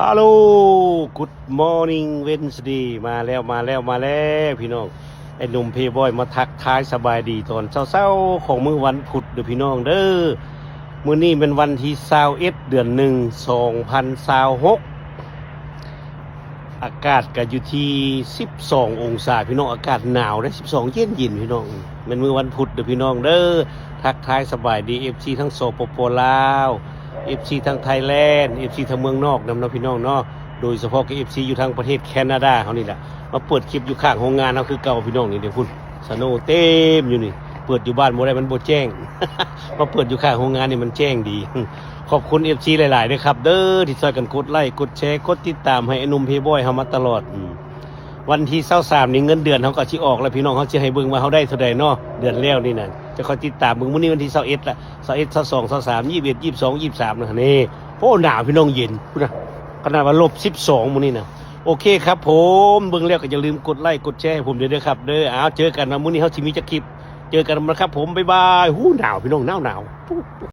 Hello Good morning Wednesday ມາແລ້ວ ມາແລ້ວ ມາແລ້ວ ພີ່ນ້ອງ. ໄອ້ໜຸ່ມເພບອຍມາທັກທາຍສະບາຍດີຕອນເຊົ້າໆ ຂອງມື້ວັນພຸດເດີພີ່ນ້ອງເດີ. ມື້ນີ້ແມ່ນວັນທີຊາວເອັດ ເດືອນໜຶ່ງ ສອງພັນຊາວຫົກ ອາກາດກະຢູ່ທີ່ສິບສອງອົງສາພີ່ນ້ອງ, ອາກາດໜາວເດ້ ສິບສອງ ເຢັນໆ ພີ່ນ້ອງ. ແມ່ນມື້ວັນພຸດເດີພີ່ນ້ອງເດີ. ທັກທາຍສະບາຍດີ ເອັຟຊີ ທັງ ສປປ ລາວ ເອັຟຊີ ທັງໄທແລນ ເອັຟຊີ ທັງເມືອງນອກນຳເນາະພີ່ນ້ອງເນາະ, ໂດຍສະເພາະກໍ ເອັຟຊີ ຢູ່ທາງປະເທດແຄນາດາເຮົານີ້ແຫຼະ. ມາເປີດຄລິບຢູ່ຂ້າງໂຮງງານເຮົາຄືເກົ່າພີ່ນ້ອງ. ນີ້ເດ້ພຸ້ນ ສະໂນເຕັມຢູ່ນີ້, ເປີດຢູ່ບ້ານບໍ່ໄດ້ ມັນບໍ່ແຈ້ງ, ມາເປີດຢູ່ຂ້າງໂຮງງານນີ້ມັນແຈ້ງດີ. ຂອບຄຸນ ເອັຟຊີ ຫຼາຍໆເດີຄັບເດີ ທີ່ຊ່ອຍກັນກົດໄລ ກົດແຊ ກົດຕິດຕາມໃຫ້ໄອ້ໜຸ່ມເພບອຍເຮົາມາຕະຫຼອດ. ອືມ ວັນທີຊາວສາມນີ້ເງິນເດືອນເຮົາກໍຊິອອກແລ້ວພີ່ນ້ອງ, ເຮົາຊິໃຫ້ເບິ່ງວ່າເຮົາໄດ້ເທົ່າໃດເນາະ ເດືອນແລ້ວນີ້ນະ. ຈະຄ່ອຍຕິດຕາມເບິ່ງ, ມື້ນີ້ວັນທີຊາວເອັດລະ ຊາວເອັດ ຊາວສອງ ຊາວສາມ ຊາວເອັດ ຊາວສອງ ຊາວສາມ ນີ້ ໂອ້ ໜາວພີ່ນ້ອງ ເຢັນພຸ້ນນະ. ຂະໜາດວ່າລົບສິບສອງມື້ນີ້ນະ. ໂອເຄຄັບຜົມ, ເບິ່ງແລ້ວກໍຢ່າລືມກົດໄລກົດແຊໃຫ້ຜົມເດີ ເດີຄັບເດີ. ອ້າວ ເຈີກັນວ່າມື້ນີ້ເຮົາຊິມີຈັກຄລິບ, ເຈີກັນນະຄັບຜົມ ບາຍບາຍ. ຫູ ໜາວພີ່ນ້ອງ ໜາວໆ.